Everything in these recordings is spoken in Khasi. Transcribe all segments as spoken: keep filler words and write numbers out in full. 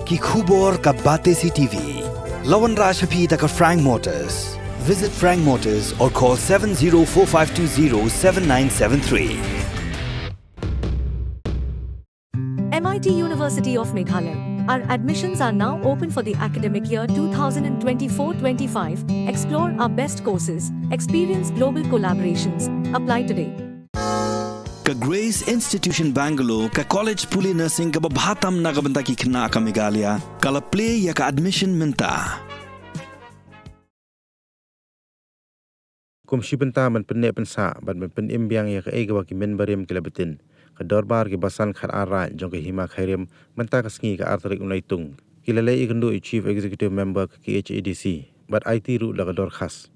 Ki khubor ka Batesi T V. La wanrah sha phi da ka Frank Motors. Visit Frank Motors or call seven zero four five two zero seven nine seven three. M I T University of Meghalaya. Our admissions are now open for the academic year two thousand twenty-four twenty-five. Explore our best courses, experience global collaborations. Apply today. Ka Grace Institution Bangalore, ka college pule nursing kaba bha tam na ka bynta ki khynnah ka Meghalaya, ka la plie ïa ka admission mynta. Kum shi bynta ban pynneh pynsah bad ban pynim biang ïa kaei kaba ki mynbarim ki la btin, ka Dorbar ki Basan Khadar Raid jong ka Hima Khyrim mynta ka sngi, ka ar tarik u Naitung, ki la leit ïakynduh ïa u Chief Executive Member ka K H A D C bad aiti ruh da ka dorkhas.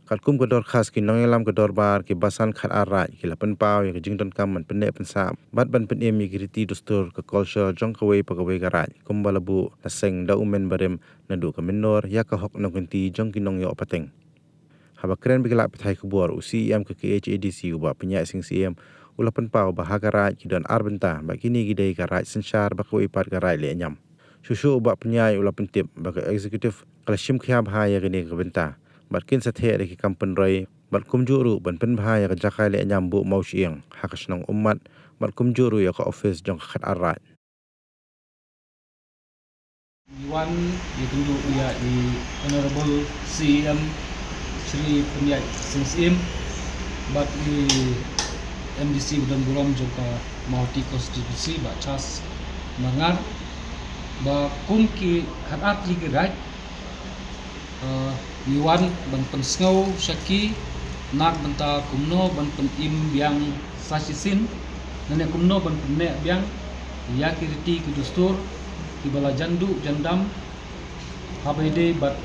Katkum ka dorkhas, ki nongïalam ka Dorbar ki Basan Khadar Raid ki la pynpaw ïa ka jingdonkam ban pynneh pynsah bad ban pynim ïa ki riti dustur, ka culture jong kawei pa kawei ka raid, kumba la buh la seng da u mynbarim naduh ka mynnor ïa ka hok nongkynti jong ki nongïoh pateng. Haba kren bad ki lad pathai khubor, u C E M ka K H A D C, u Bah Pynïaid Sing Syiem, u la pynpaw ba ha ka raid ki don ar bynta bad kine ki dei ka raid synshar bad kawei pat ka raid lehniam. Shuh shuh u Bah Pynïaid u la pyntip ba ka executive ka la shim khia bha ïa kane ka bynta bad kin sa theh da ki kam pynroi bad kumjuh ruh ban pynbha ïa ka jaka lehniam buh mawshyieng ha ka shnong Ummat bad kumjuh ruh ïa ka office jong ka Khadar Raid. Ngi wan ïakynduh ïa i Honorable C E M Shri Pynïaid Sing Syiem bad i M D C ba don burom jong ka Mawhati Constituency, Bah Charles Marngar, ba kum ki Khadar tylli ki raid, eh, ngi wan ban pynsngew sha ki na ka bynta kumno ban pynim biang sa shisien, lane kumno ban pynneh biang ïa ki riti ki dustur kiba la jan duh jan dam, haba ïadei bad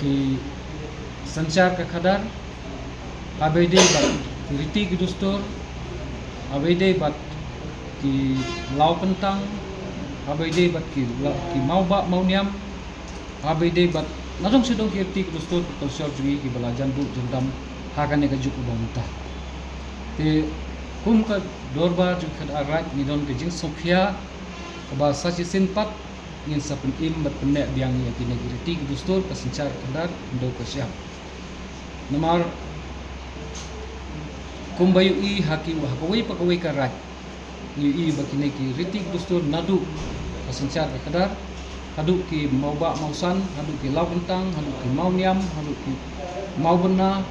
ki synshar ka khadar, haba ïadei bad ki riti ki dustur, haba ïadei bad ki law kyntang, haba ïadei bad ki la-, ki mawbah mawniam, haba ïadei bad nadong shadong ki riti ki dustur, ki culture jong ngi kiba la jan duh jan dam ha kane ka juk uba mynta. Te kum ka Dorbar jong ka Khadar Raid ngi don ka jingsngewkhia kaba sa shisien pat ngin sa pynim bad pynneh biang ïa kine ki riti ki dustur, ka synshar ka khadar, hynda ka shyiap. Namar kumba ïohi ha ki, ha kawei pa kawei ka raid, ngi ïohi ba kine ki riti ki dustur naduh ka synshar ka khadar, haduh ki mawbah mawsan, haduh ki law kyntang, haduh ki mawniam, haduh ki mawbynna,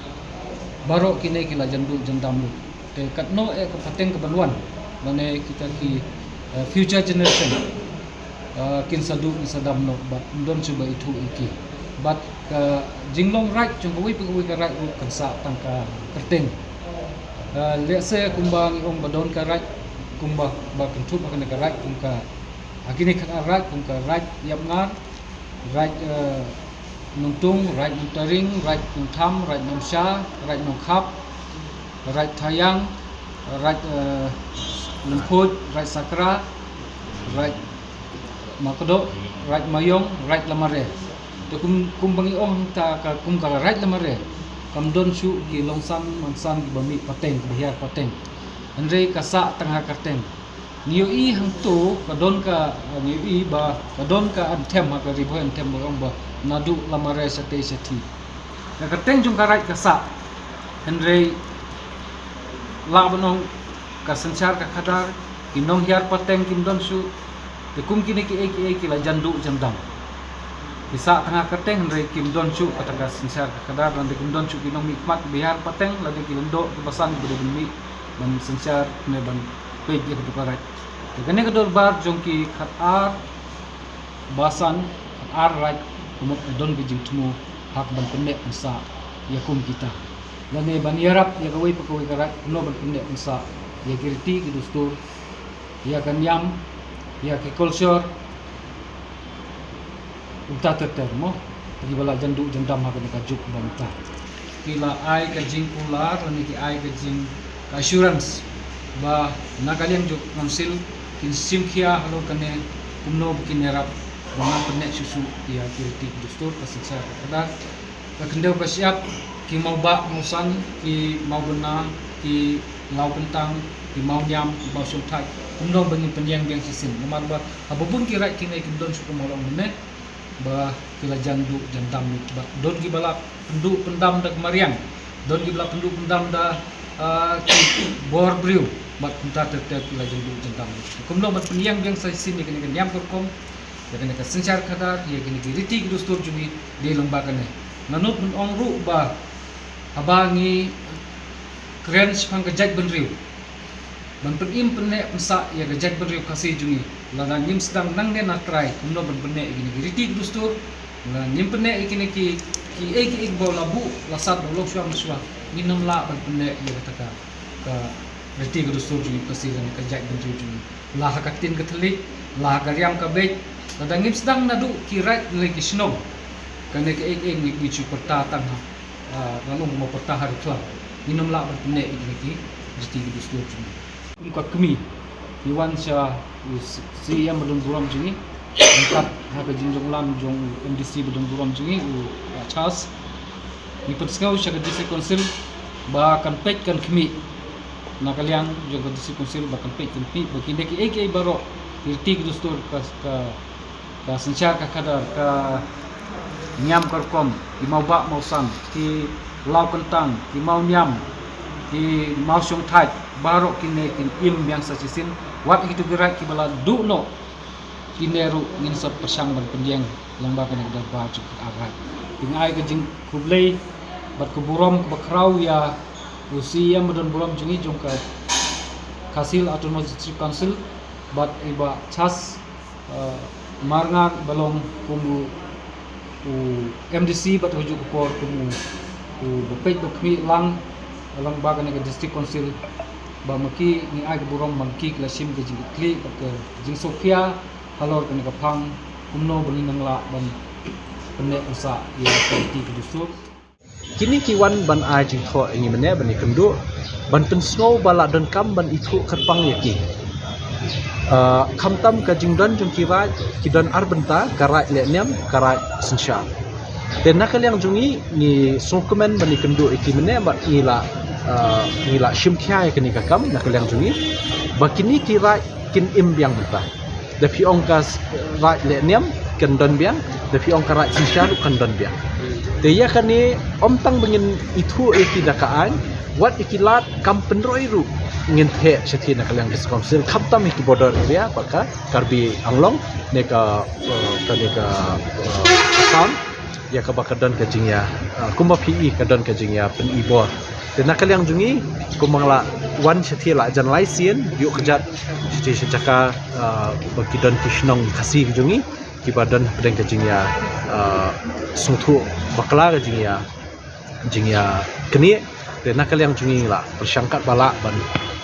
baroh kine ki la jan duh jan dam lut. Te katno eh ka pateng kaban wan, lane kita ki, eh, future generation, eh, kin sa duh, kin sa dam noh bad ym don shuh ba ithuh ïa ki. Bad ka jinglong raid jong kawei pa kawei ka raid ruh kan sah tang ka kyrteng. Eh, lehse kumba ngi ong ba don ka raid, kumba ba kynthup ha kane ka raid, kum ka, ha kine ki Khadar Raid, kum ka Raid Ïapngar, Raid, eh, Nongtung, Raid Nongtaring, Raid Nongtham, Raid Nongshah, Raid Nongkhap, Raid Thaiang, Raid, eh, Lymphuid, Raid Sakra, Raid Makdoh, Raid Mayong, Raid Lamare. Te kum, kumba ngi ong hangta ka, kum ka Raid Lamare, kam don shuh ki longsan mansan kiba mih pateng, kiba hiar pateng. Hynrei ka sah tang ha kyrteng. Ngi ïohi hangto ka don ka, ngi ïohi ba ka don ka anthem ha ka Ri Bhoi anthem ba ong ba naduh Lamare shatei shathie. Ka kyrteng jong ka raid ka sah. Hynrei lah ban ong ka synshar ka khadar, ki nonghiar pateng kim don shuh. Te kum kine kiei kiei ki la jan duh jan dam. Ki sah tang ha kyrteng hynrei kim don shuh kata ka synshar ka khadar, lane kim don shuh ki nongmihkhmat kiba hiar pateng, lane ki lyngdoh kiba san kiba dei ban mih ban synshar ne ban peit ïa katu ka raid. Te kane ka dorbar jong ki Khadar Basan, Khadar Raid, ka mut ka don ka jingthmu ha kaban pynneh pynsah ïa kum kita, lane ban ïarap ïa kawei pa kawei ka raid kumno ban pynneh pynsah ïa ki riti ki dustur, ïa ka niam, ïa ki culture, uta ter ter mo, kiba la jan duh jan dam ha kane ka juk ba mynta. Ki la ai ka jingkular lane ki ai ka jing, ka assurance ba na ka liang jong ka council kin shim khia halor kane kumno ba kin ïarap ba ngan pynneh shuh shuh ïa ki riti ki dustur, ka synshar ka khadar. Ka khyndew ka shyiap, ki mawbah mawsan, ki mawbynna, ki law kyntang, ki mawniam, ki mawshongthait, Kumno ba ngin pynïeng biang shisien namar ba haba bun ki raid kine kim don shuh kumba long mynne ba ki la jan duh jan dam bad don kiba la pynduh pyndam da ka mariang, don kiba la pynduh pyndam da ah, ki bor briew bad kumta ter ter ki la jan duh jan dam. Kumno ban pynïeng biang sa shisien ïa kane ka niam ka rukom, ïa kane ka synshar khadar, ïa kine ki riti ki dustur jong ngi dei lyngba kane. Nga nud ban ong ruh ba haba ngi kren shaphang ka jaitbynriew ban pynim pynneh pynsah ïa ka jaitbynriew Khasi jong ngi, lada ngim sdang nangne na trai kumno ban pynneh ïa kine ki riti ki dustur, lada ngim pynneh ïa kine ki kiei kiei ba la buh la sat ba long shuwa shuwa, ngin ym lah ban pynneh ïa kata ka ka riti ka dustur jong ngi Khasi lane ka jaitbynriew jong ngi. La ha ka ktien ka thylliej, la ha ka riam ka beit, lada ngim sdang naduh ki raid lane ki shnong, kane kaei kaei ngi ngi shu pyrta tang ha ah, nga long kumba pyrta ha ri khlaw. Ngin ym lah ban pynneh ïa kine ki riti ki dustur jong ngi. Kum ka kmie, ngi wan sha u C- CEM ba don burom jong ngi, ryngkat ha ka jingjonglam jong u MDC ba don burom jong ngi, u ah, Charles. Ngi pynsngew sha ka District Council ba kan peit kan khmih, na ka liang jong ka District Council ba kan peit kan khmih ba kine kiei kiei baroh ki riti ki dustur ka ka ka synshar ka khadar, ka niam ka rukom, ki mawbah mawsan, ki law kyntang, ki mawniam, ki mawshongthait, baroh kine kin im biang sa shisien. Wat ïa kito ki raid kiba la duh noh, kine ruh ngin sa pyrshang ban pynïeng lyngba kane ka dorbar jong ka raid. Te nga ai ka jingkhublei bad ka burom kaba khraw ïa u CEM ba don burom jong ngi jong ka Khasi Hills Autonomous District Council bad i Bah Charles uh, Marngar ba long kum u, u MDC bad ha kajuh ka por kum u, u ba peit ba khmih lang lyngba kane ka District Council, ba ma ki ngi ai ka burom ba ma ki ki la shim ka jingkitkhlieh bad ka jingsngewkhia halor kane ka phang kumno ba ngin nang lah ban pynneh pynsah ïa ka riti ka dustur. Kine ki wan ban ai jingthoh ïa ngi mynne ban ïakynduh ban pynsngew ba la donkam ban ithuh kyrpang ïa ki. Ah, khamtam ka jingdon jong ki raid, ki don ar bynta, ka raid leh niam, ka raid synshar. Te na ka liang jong ngi ngi sngewkmen ban ïakynduh ïa ki mynne bad ngi la ah, ngi la shim khia ïa kane ka kam na ka liang jong ngi ba kine ki raid kin im biang mynta. Da phi ong ka s- raid leh niam kan don biang, da phi ong ka raid synshar ruh kan don biang. Te ïa kane ym tang ba ngin ithuh ïa ki da ka aiñ, wat ïa ki lad kam pynroi ruh ngin theh shathie na ka liang District Council khamtam ïa ki border area bad ka Karbi Anglong ne ka uh, kane ka uh, Assam. Ïa kaba ka don ka jingïa uh, kumba phi i ka don ka jingïa pynibor. Te na ka liang jong ngi kumba nga la wan shathie la jan lai sien ïoh kjat shathie sha jaka uh, ba ki don ki shnong Khasi ki jong ngi kiba don hapdeng ka jingïa uh, sngewthuh bakla ka jingïa jingïa knieh. Te na ka liang jong ngi la pyrshang katba lah ban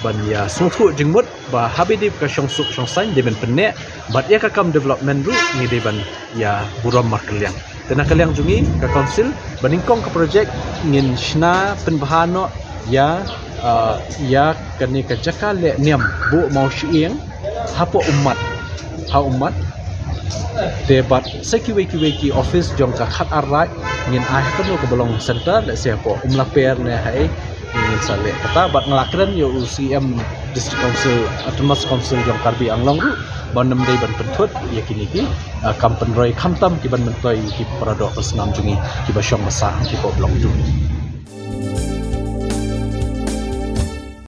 ban ïa sngewthuh jingmut ba haba dei ka shongsuk shongsaiñ dei ban pynneh bad ïa ka kam development ruh ngi dei ban ïa burom markylliang. Te na ka liang jong ngi ka council ba nyngkong ka project ngin shna pynbha noh ïa uh, ïa kane ka jaka leh niam Buh Mawshyieng hapoh Ummat, ha Ummat. Te bad sa kiwei kiwei ki office jong ka khat ar raid ngin ai ha kano kaba long center, lehse hapoh Umlaper ne haei, ngin sa leh kata. Bad nga la kren ïa u CEM District Council, Autonomous Council jong Karbi Anglong ruh ban ym dei ban pynthut ïa kine ki uh, kam pynroi khamtam ki ban myntoi ïa ki paradoh parasnam jong ngi kiba shong ba sah ha ki pop long tu.